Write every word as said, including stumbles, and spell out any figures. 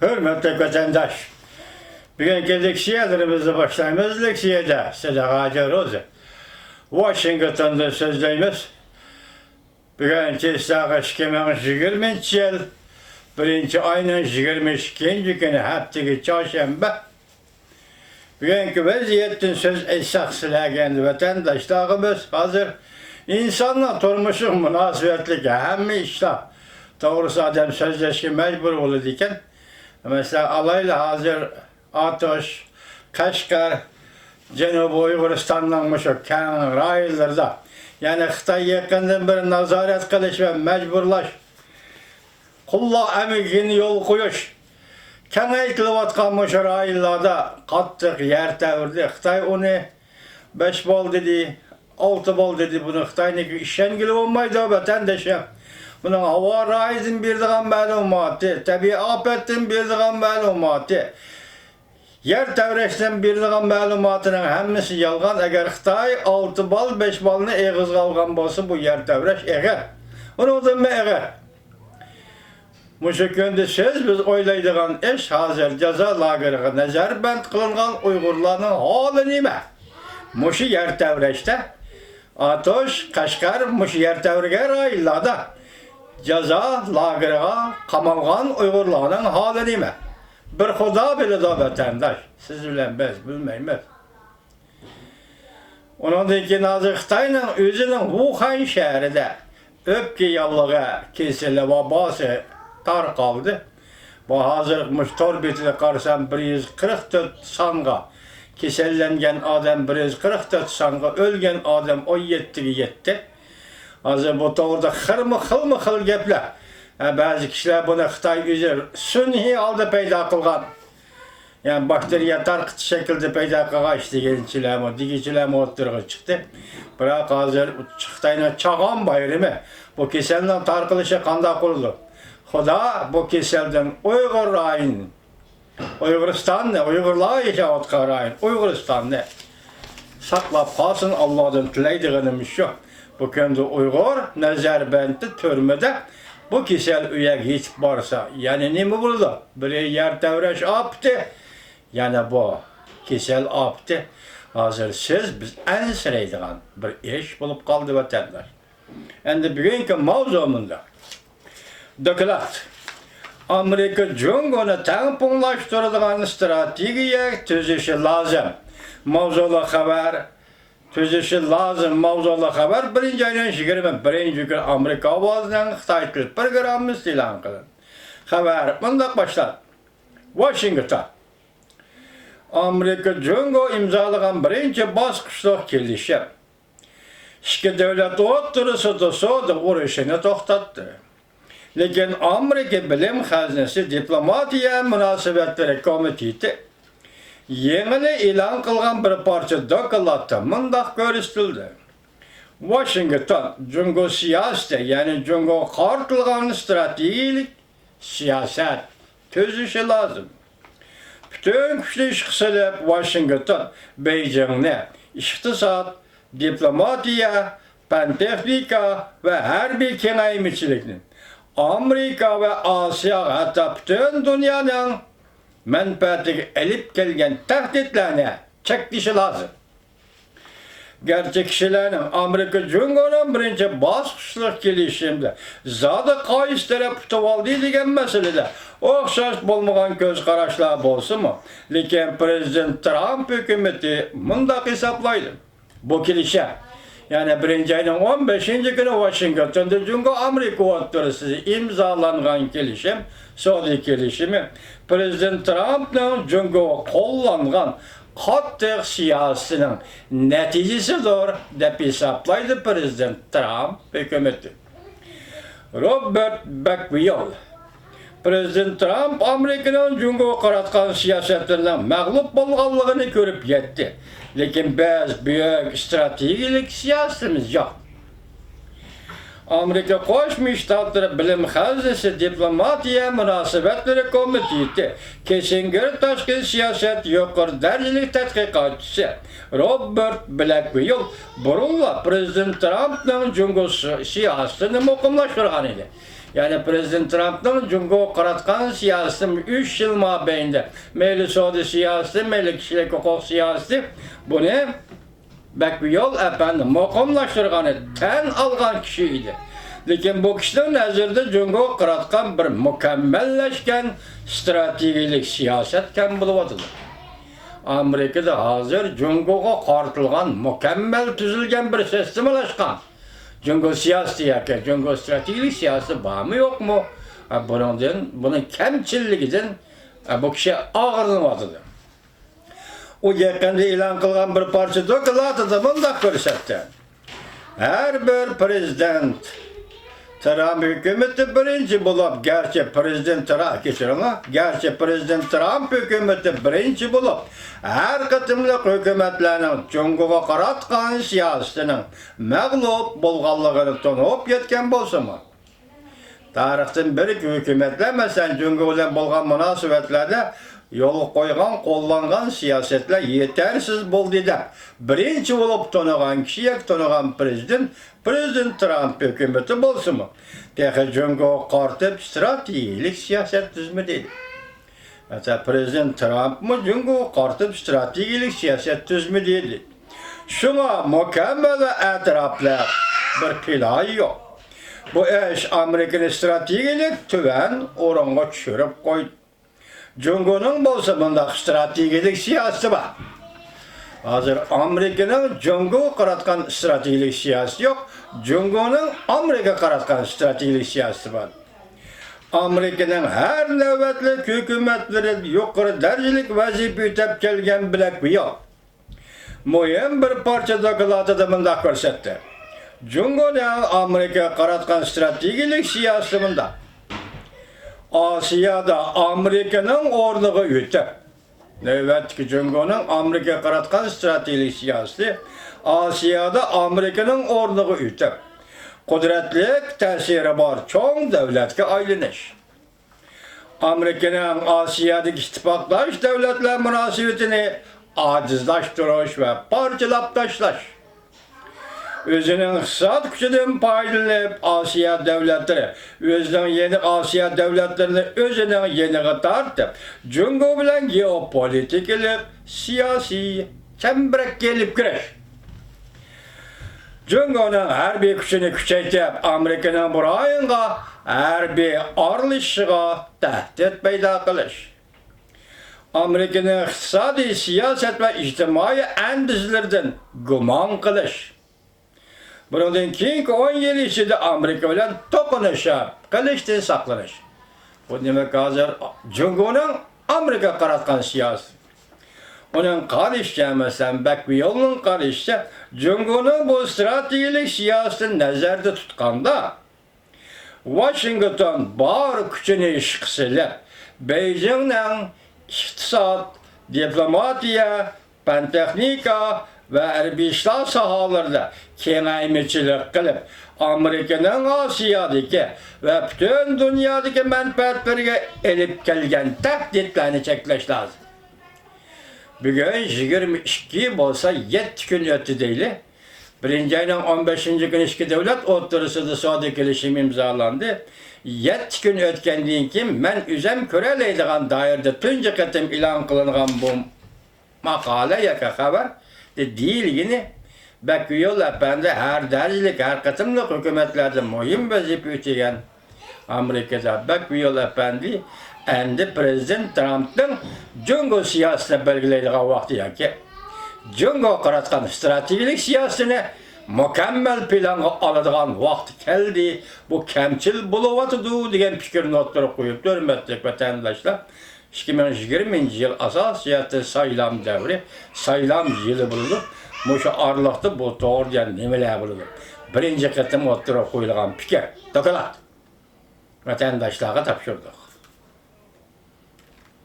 ھۆرمەتلىك ۋەتەنداش، بۈگۈنكى لېكسىيەلىرىمىزنى باشلايمىز. لېكسىيەدە سىلەرگە ھاجى روزى، ۋاشىنگتوندىن سۆزلەيمىز. بۈگۈن چېسلاغا ئىككى مىڭ يىگىرمىنچى يىل بىرىنچى ئاينىڭ يىگىرمە ئىككىنچى كۈنى، ھەپتىگە چارشەنبە. بۈگۈنكى ۋەزىيەتتىن سۆز ئېچساق، سىلەرگە ئەمدى ۋەتەنداشلارغا بىز ھازىر ئىنساننىڭ تۇرمۇشىغا مۇناسىۋەتلىك ھەممە ئىشلار توغرىسىدا ئادەم سۆزلەشكە مەجبۇر بولىدىكەن. مەسىلەن، ئالايلى ھازىر ئاتۇش، قەشقەر، جەنۇبىي ئۇيغۇرىستاننىڭ مۇشۇ كەڭ رايونلىرىدا، يەنى خىتاي يېقىندىن بېرى نازارەت قىلىش ۋە مەجبۇرلاش، قۇللۇق ئەمگىكىنى يولغا قويۇش كېڭەيتىلىۋاتقان مۇشۇ رايونلاردا قاتتىق يەر تەۋرىدى. خىتاي ئۇنى بەش بال دېدى، ئالتە بال دېدى. بۇنى خىتاينىڭكىگە ئىشەنگىلى بولمايدۇ، ۋەتەندىشىم. بۇنىڭ ھاۋا رايىدىن بېرىدىغان مەلۇماتى، تەبىئىي ئاپەتتىن بېرىدىغان مەلۇماتى، يەر تەۋرەشتىن بېرىدىغان مەلۇماتىنىڭ ھەممىسى يالغان. ئەگەر خىتاي ئالتە بال، بەش بالنى ئېغىزغا ئالغان بولسا، بۇ يەر تەۋرەش ئېغىر. ئۇنىڭدىنمۇ ئېغىر. مۇشۇ كۈندە سىز، بىز ئويلايدىغان ئىش، ھازىر جازا لاگېرىغا نەزەربەند قىلىنغان ئۇيغۇرلارنىڭ ھالى نېمە؟ مۇشۇ يەر تەۋرەشتە، ئاتۇش، قەشقەر، مۇشۇ يەر تەۋرىگەن رايونلاردا جازا لاگېرىغا قامالغان ئۇيغۇرلارنىڭ ھالى نېمە؟ بىر خۇدا بىلىدۇ، ۋەتەنداش. سىز بىلەن بىز بىلمەيمىز. ئۇنىڭدىن كېيىن ھازىر خىتاينىڭ ئۆزىنىڭ ۋۇخەن شەھىرىدە ئۆپكە ياللۇغى كېسىلى ۋاباسى تارقالدى. بۇ ھازىر مۇشۇ تور بېتىدە قارىسام، بىر يۈز قىرىق تۆت سانغا كېسەللەنگەن ئادەم، بىر يۈز قىرىق تۆت سانغا، ئۆلگەن ئادەم ئون يەتتىگە يەتتى. ھازىر بۇ توغرىدا خىلمۇ خىلمۇ خىل گەپلەر. ھە، بەزى كىشىلەر بۇنى خىتاي ئۆزى سۈنئىي ھالدا پەيدا قىلغان، يەنى باكتېرىيە تارقىتىش شەكلىدە پەيدا قىلغان ئىش دېگەنچىلەرمۇ، دېگۈچىلەرمۇ ئوتتۇرىغا چىقتى. بىراق ھازىر خىتاينىڭ چاغان بايرىمى، بۇ كېسەلنىڭ تارقىلىشى قانداق بولىدۇ؟ خۇدا بۇ كېسەلدىن ئۇيغۇر رايونى، ئۇيغۇرىستاننى، ئۇيغۇرلار ياشاۋاتقان رايون ئۇيغۇرىستاننى ساقلاپ قالسۇن، ئاللادىن تىلەيدىغىنىم شۇ. بۇ كۈندە ئۇيغۇر نەزەربەندتە، تۈرمىدە، بۇ كېسەل ئۇ يەرگە يېتىپ بارسا، يەنە نېمە بولىدۇ؟ بىرى يەر تەۋرەش ئاپىتى، يەنە بۇ كېسەل ئاپىتى. ھازىر سىز، بىز ئەنسىرەيدىغان بىر ئىش بولۇپ قالدى، ۋەتەنداش. ئەمدى بۈگۈنكى ماۋزۇ مۇنداق. دوكلات. ئامېرىكا جۇڭگونى تەڭپۇڭلاشتۇرىدىغان ئىستراتېگىيە تۈزۈشى لازىم. ماۋزۇلۇق خەۋەر. تۈزۈشى لازىم ماۋزۇلۇق خەۋەر بىرىنچى ئاينىڭ يىگىرمە بىرىنچى كۈنى ئامېرىكا ئاۋازىنىڭ خىتاي تىل پروگراممىسىدا ئېلان قىلىندى. خەۋەر مۇنداق باشلاندى. ۋاشىنگتون. ئامېرىكا جۇڭگو ئىمزالىغان بىرىنچى باسقۇچلۇق كېلىشىم ئىككى دۆلەت ئوتتۇرىسىدا سودا ئۇرۇشىنى توختاتتى. لېكىن ئامېرىكا بىلىم خەزنىسى دىپلوماتىيە مۇناسىۋەتلىرى كومىتېتى يېڭىلا ئېلان قىلغان بىر پارچە دوكلاتتا مۇنداق كۆرسىتىلدى: ۋاشىنگتون، جۇڭگو سىياسىتى، يەنى جۇڭگوغا قارىتىلغان ئىستراتېگىيىلىك سىياسەت تۈزۈشى لازىم. پۈتۈن كۈچنى ئىشقا سېلىپ، ۋاشىنگتون بېيجىڭنى ئىقتىساد، دىپلوماتىيە، پەن-تېخنىكا ۋە ھەربىي كېڭەيمىچىلىكنى ئامېرىكا ۋە ئاسىياغا، ھەتتا پۈتۈن دۇنيانىڭ مەنپەئەتىگە ئېلىپ كەلگەن تەھدىتلەرنى چەكلىشى لازىم. گەرچە كىشىلەرنىڭ ئامېرىكا جۇڭگونىڭ بىرىنچى باسقۇچلۇق كېلىشىمدە زادى قايسى تەرەپ ئۇتۇۋالدى دېگەن مەسىلىدە ئوخشاش بولمىغان كۆز قاراشلار بولسىمۇ، لېكىن پىرېزىدېنت ترامپ ھۆكۈمىتى مۇنداق ھېسابلايدۇ. بۇ كېلىشىم، يەنى بىرىنچى ئاينىڭ ئون بەشىنچى كۈنى ۋاشىنگتوندا جۇڭگو ئامېرىكا ئوتتۇرىسىدا ئىمزالانغان كېلىشىم، سودا كېلىشىمى پىرېزىدېنت ترامپنىڭ جۇڭگوغا قوللانغان قاتتىق سىياسىتىنىڭ نەتىجىسىدۇر، دەپ ھېسابلايدۇ پىرېزىدېنت ترامپ ھۆكۈمىتى. روبېرت بەكۋىل. پىرېزىدېنت ترامپ ئامېرىكىنىڭ جۇڭگوغا قاراتقان سىياسەتلىرىنىڭ مەغلۇپ بولغانلىقىنى كۆرۈپ يەتتى. لېكىن بىز بۈيۈك ئىستراتېگىيىلىك سىياسىتىمىز يوق. ئامېرىكا قوشما شتاتلىرى بىلىم خەزنىسى دىپلوماتىيە مۇناسىۋەتلىرى كومىتېتى كىسسىنگېر تاشقى سىياسەت يۇقىرى دەرىجىلىك تەتقىقاتچىسى روبېرت بلەكۋىل بۇرۇنلا پىرېزىدېنت ترامپنىڭ جۇڭگو سىياسىتىنى مۇقىملاشتۇرغان ئىدى. يەنى پرېزىدېنت ترامپنىڭ جۇڭگوغا قاراتقان سىياسىتى ئۈچ يىل مابەينىدە، مەيلى سودا سىياسىتى، مەيلى كىشىلىك ھوقۇق سىياسىتى، بۇنى بەكبىيول ئەپەندى مۇقىملاشتۇرغان ئىدى، تەن ئالغان كىشى ئىدى. لېكىن بۇ كىشىنىڭ نەزىرىدە جۇڭگوغا قاراتقان بىر مۇكەممەللەشكەن ستراتېگىيەلىك سىياسەت كەم بولۇۋاتىدۇ. ئامېرىكىدا ھازىر جۇڭگوغا قارىتىلغان مۇكەممەل تۈزۈلگەن بىر سىستېمىلاشقان جۇڭگو سىياسىتى ياكى جۇڭگو ستراتېگىيەلىك سىياسىتى بارمۇ يوقمۇ؟ ھە، بۇنىڭدىن، بۇنىڭ كەمچىللىكىدىن، ھە، بۇ كىشى ئاغرىنىۋاتىدۇ. ئۇ يېقىندا ئېلان قىلغان بىر پارچە دوكلاتىدا مۇنداق كۆرسەتتى: ھەر بىر پرېزىدېنت ترامپ ھۆكۈمىتى بىرىنچى بولۇپ، گەرچە پرېزىدېنت ترا-، كەچۈرۈڭلار، گەرچە پرېزىدېنت ترامپ ھۆكۈمىتى بىرىنچى بولۇپ، ھەر قېتىملىق ھۆكۈمەتلەرنىڭ جۇڭگوغا قاراتقان سىياسىتىنىڭ مەغلۇپ بولغانلىقىنى تونۇپ يەتكەن بولسىمۇ، تارىختىن بېرىكى ھۆكۈمەتلەر، مەسىلەن، جۇڭگو بىلەن بولغان مۇناسىۋەتلەردە يولغا قويغان، قوللانغان سىياسەتلەر يېتەرسىز بولدى دەپ، بىرىنچى بولۇپ تونۇغان كىشى ياكى تونۇغان پرېزىدېنت، پرېزىدېنت ترامپ ھۆكۈمىتى بولسىمۇ، تېخى جۇڭگوغا قارىتىپ ستراتېگىيەلىك سىياسەت تۈزمىدى. ھەتتا پرېزىدېنت ترامپمۇ جۇڭگوغا قارىتىپ ستراتېگىيەلىك سىياسەت تۈزمىدى. شۇڭا مۇكەممەل ۋە ئەتراپلىق بىر پىلان يوق. بۇ ئىش ئامېرىكىنى ستراتېگىيەلىك تۆۋەن ئورۇنغا چۈشۈرۈپ قويدى. جۇڭگونىڭ بولسا مۇنداق ستراتېگىيەلىك سىياسىتى بار. ھازىر ئامېرىكىنىڭ جۇڭگوغا قاراتقان ستراتېگىيەلىك سىياسىتى يوق، جۇڭگونىڭ ئامېرىكىغا قاراتقان ستراتېگىيەلىك سىياسىتى بار. ئامېرىكىنىڭ ھەر نۆۋەتلىك ھۆكۈمەتلىرى يۇقىرى دەرىجىلىك ۋەزىپە ئۆتەپ كەلگەن بىلەك بىياۋ مۇھىم بىر پارچە دوكلاتىدا مۇنداق كۆرسەتتى: جۇڭگونىڭ ئامېرىكىغا قاراتقان ستراتېگىيەلىك سىياسىتى مۇنداق، ئاسىيادا ئامېرىكىنىڭ ئورنىغا ئۆتۈپ، نۆۋەتتىكى جۇڭگونىڭ ئامېرىكىغا قاراتقان ستراتېگىيەلىك سىياسىتى ئاسىيادا ئامېرىكىنىڭ ئورنىغا ئۆتۈپ، قۇدرەتلىك تەسىرى بار چوڭ دۆلەتكە ئايلىنىش. ئامېرىكىنىڭ ئاسىيادىكى ئىتتىپاقداش دۆلەتلەر مۇناسىۋىتىنى ئاجىزلاشتۇرۇش ۋە پارچىلاپ تاشلاش. ئۆزىنىڭ ئىقتىساد كۈچىدىن پايدىلىنىپ، ئاسىيا دۆلەتلىرى ئۆزىنىڭ يېنى، ئاسىيا دۆلەتلىرىنى ئۆزىنىڭ يېنىغا تارتىپ، جۇڭگو بىلەن گېئوپولىتىكىلىق سىياسىي چەمبىرەككە ئېلىپ كىرىش. جۇڭگونىڭ ھەربىي كۈچىنى كۈچەيتىپ، ئامېرىكىنىڭ بۇ رايونغا ھەربىي ئارىلىشىشىغا تەھدىت پەيدا قىلىش. ئامېرىكىنىڭ ئىقتىسادىي سىياسەت ۋە ئىجتىمائىي ئەندىزىلىرىدىن گۇمان قىلىش. بۇنىڭدىن كېيىنكى ئون يىل ئىچىدە ئامېرىكا بىلەن توقۇنۇشۇپ قېلىشتىن ساقلىنىش. بۇ دېمەك، ھازىر جۇڭگونىڭ ئامېرىكىغا قاراتقان سىياسىتى. ئۇنىڭ قارىشىچە، مەسىلەن، بەكبىيولنىڭ قارىشىچە، جۇڭگونىڭ بۇ ستراتېگىيەلىك سىياسىتىنى نەزەردە تۇتقاندا، ۋاشىنگتون بار كۈچىنى ئىشقا سېلىپ، بېيجىڭنىڭ ئىقتىساد، دىپلوماتىيە، پەن-تېخنىكا ۋە ھەربىي ئىشلار ساھەلىرىدە كېڭەيمىچىلىك قىلىپ، ئامېرىكىنىڭ ئاسىيادىكى ۋە پۈتۈن دۇنيادىكى مەنپەئەتلىرىگە ئېلىپ كەلگەن تەھدىتلەرنى چەكلەش لازىم. بۈگۈن يىگىرمە ئىككى بولسا، يەتتە كۈن ئۆتتى دەيلى. بىرىنچى ئاينىڭ ئون بەشىنچى كۈنى ئىككى دۆلەت ئوتتۇرىسىدا سودا كېلىشىمى ئىمزالاندى. يەتتە كۈن ئۆتكەندىن كېيىن، مەن ئۆزۈم كۆرەلەيدىغان دائىرىدە تۇنجى قېتىم ئېلان قىلىنغان بۇ ماقالە ياكى خەۋەر دېيىلگىنى، بەكبىيول ئەپەندى ھەر دەرىجىلىك، ھەر قېتىملىق ھۆكۈمەتلەردە مۇھىم ۋەزىپە ئۆتىگەن ئامېرىكىدا بەكبىيول ئەپەندى ئەمدى پرېزىدېنت ترامپنىڭ جۇڭگو سىياسىتىنى بەلگىلەيدىغان ۋاقتى ياكى جۇڭگوغا قاراتقان ستراتېگىيەلىك سىياسىتىنى مۇكەممەل پىلانغا ئالىدىغان ۋاقتى كەلدى، بۇ كەمچىل بولۇۋاتىدۇ، دېگەن پىكىرنى ئوتتۇرىغا قويۇپتۇ، ھۆرمەتلىك ۋەتەنداشلار. ئىككى مىڭ يىگىرمىنچى يىل ئاساسىي جەھەتتىن سايلام دەۋرى، سايلام يىلى بولىدۇ. مۇشۇ ئارىلىقتا بۇ توغرىدا يەنە نېمىلەر بولىدۇ؟ بىرىنچى قېتىم ئوتتۇرىغا قويۇلغان پىكىر، دوكلات. ۋەتەنداشلارغا تاپشۇردۇق.